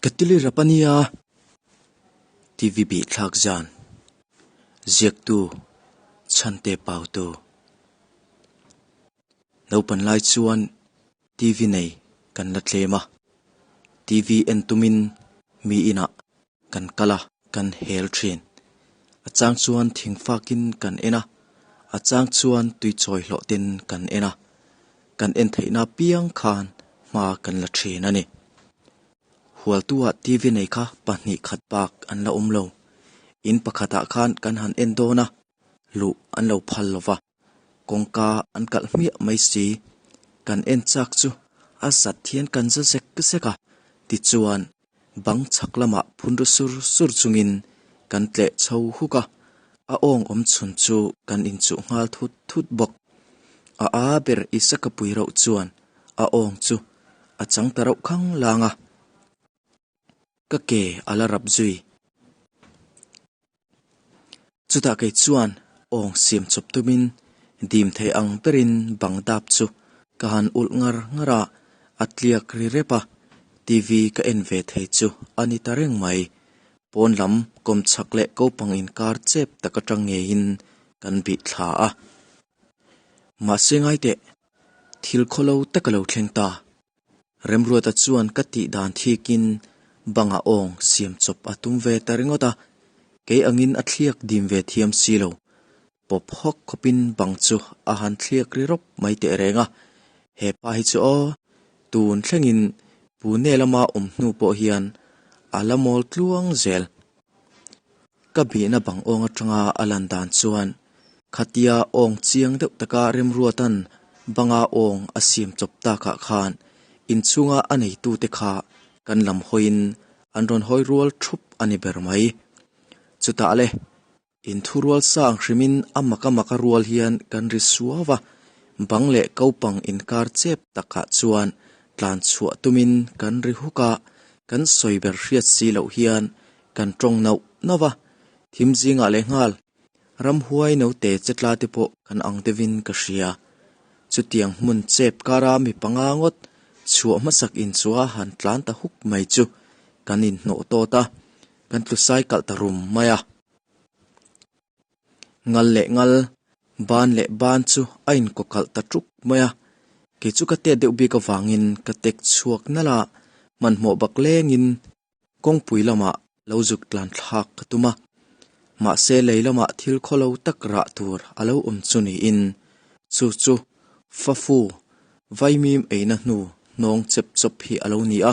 Ka tili rap a nia, TV bih thlak zan, ziaktu, chhante pautu. Naupan lai chuan TV nei kan la tlem a, TV en tumin mi inah kan kal a, kan hel thin. A chang chuan thingfakin kan en a, a chang chuan tuichawi hlawh ten kan en a, kan en theihna piang khan hma kan la thin a ni. Hualtu-ah TV nei kha pahnih khat bak an la awm lo. In pakhatah khan kan han en dawn a, luh an lo phal lo va, kawngka an kalh hmiah mai si. Kan en chak chu a zat hian kan za zek zek a, tichuan bang chhak lamah phun ru sur sur chungin kan tleh chho huk a, a awng awm chhun chu kan inchuh nghal thut thut bawk. A a ber Isaka pui rauh chuan a awng chu a chang ta rauh khang lang a, ka ke a la rap zui. Chutah kei chuan awng siam chawp tumin dim thei ang berin bang dap chu ka han ulh ngar ngar a, a tliak ri rep a, TV ka en ve thei chu a ni ta reng mai. Pawn lam kawmchhak leh kopang inkar chep tak atang ngeiin kan bih thla a. Mahse ngai teh, thil khawlo tak a lo thleng ta. Remruata chuan ka tih dan thikin banga awng siam chawp a tum ve ta ringawt a, kei angin a thliak dim ve thiam si lo. Pawp hawk khawpin bang chu a han thliak ri rawp mai teh reng a, he pa hi chu aw, tun thlengin Pune lama awm hnu pawh hian a la mawl tluang zel. Ka bihna bang awng atanga a lan dan chuan khatia awng chiang deuh taka Remruata'n banga awng a siam chawp takah khan inchhunga a neitute kha kan lam hawiin an rawn hawi rual thup a ni ber mai. Chutah le, inthurual sang hrimin a maka maka rual hian kan ri suau a, bang leh kopang inkar chep takah chuan tlan chhuah tumin kan ri huk a, kan sawi ber hriat si loh hian Kan tawng nauh nauh a, thim zingah leh nghal ramhuai naute che tla te pawh kan ang deuhin ka hria. Chutiang hmun chep kara mi panga ngawt chhuah hmasak inchua han tlan ta huk mai chu kan inhnawh tawt a, kan tlu sai kalh ta rum mai a. Ngal leh ngal, ban leh ban chu a inkawkalh ta tuk mai a, kei chu ka tet deuh bik avangin ka tek chhuak nalh a, hmanhmawh bak lengin Kawngpui lamah lo zuk tlan thlak ka tum a, mahse lei lamah thil khawlo tak rah tur a lo awm chu niin chu chu Fafu vaimim eina hnu hnawng chep chawp hi a lo ni a.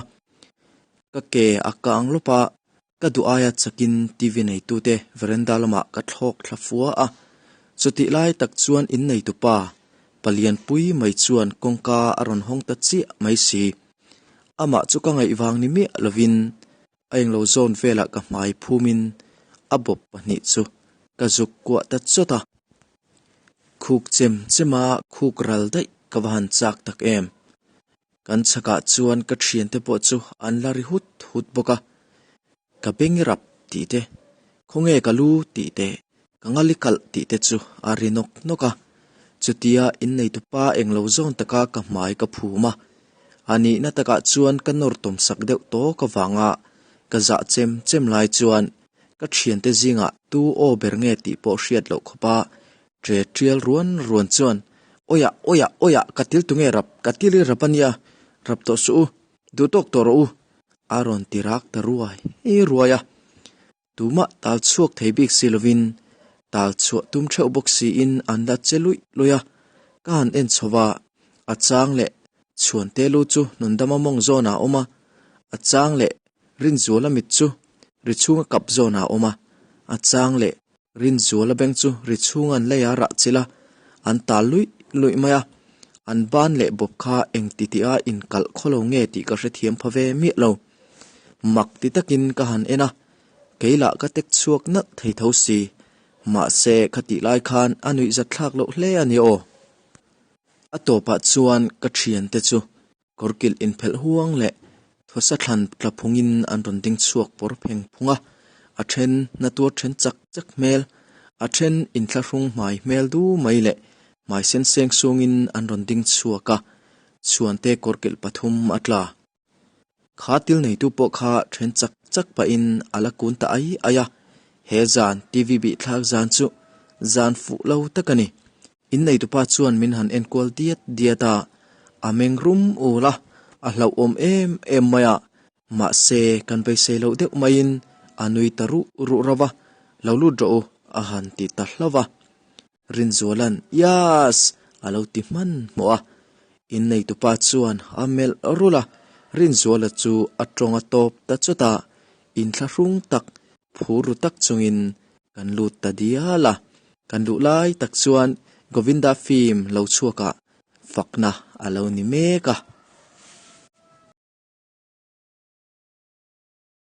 Ka ke a kang lawp a, ka duh aia chakin TV neitute veranda lamah ka thlawk thla fua a. Chutih lai tak chuan inneitupa palianpui mai chuan kawngka a rawn hawng ta chiah mai si. Amah chu ka ngaih vang ni miah lovin a englo zawn velah ka hmai phumin a bawp pahnih chu ka zuk kuah ta chawt a. Khuk chem chema khuk ral daih ka va han chak tak em. Kan chhakah chuan ka thiante pawh chu an la ri hut hut bawk a. Ka beng i rap tih te, khawnge ka lu tih te, ka ngali kalh tih te chu a ri nawk nawk a. Chutia inneitupa englo zawn taka ka hmai ka phum a, a nihna takah chuan ka nawr tawm sak deuh tawk avanga ka zah chem chem lai chuan ka thiante zingah tu aw ber nge tih pawh hriat loh khawpa ṭe ṭial ruan ruan chuan, Awiah, awiah, awiah, ka til tunge rap, ka til i rap a nia, rap tawh suh u, duh tawk tawh rawh u, a rawn ti rak ta ruai ruai a. Tumah tal chhuak thei bik si lovin tal chhuah tum theuh bawk siin an la che luih luih a. Ka han en chho va, a chang leh Chhuante lu chu Nundama mawng zawnah a awm a, a chang leh Rinzuala mit chu ri chhunga kap zawnah a awm a, a chang leh Rinzuala beng chu ri chhunga an lei a rah chilh a, an tal luih luih mai a. An ban leh bawp kha eng ti tih a inkalh khaw lo nge tih ka hrethiam pha ve miah lo. Mak ti takin ka han en a, kei lah ka tek chhuak nalh thei tho si. Mahse, khatih lai khan a nuihzat thlak loh hle a ni aw. A tawpah chuan ka thiante chu kawrkilh inphelh huang leh thawsa thlan tla phungin an rawn ding chhuak pawr pheng phung a, a then na tuar then chak chak hmel, a then inthlahrung hmai hmel du mai leh hmai sen seng sungin an rawn ding chhuak a, chhuante kawrkilh pathum a tla. Kha til neitu pawh kha then chak chak pahin a la kun ta ai ai a. He zan TV bih thlak zan chu zan fuh lo tak a ni. In neitupa chuan min han enkual diat diat a, a meng rum ul a, a hlauhawm em em mai a. Mahse, kan beisei loh deuh maiin a nui ta ruh ruh rauh a, Lo lut rawh u, a han ti ta hlauh a. Rinzuala'n, Yass! a lo ti hmanhmawh a. In neitupa chuan a melh rulh a, Rinzuala chu a tawng a tawp ta chawt a, inthlahrung tak, phur ru tak chungin kan lut ta dial a. Kan luh lai tak chuan Govinda film lo chhuakah fakna a lo ni mek a.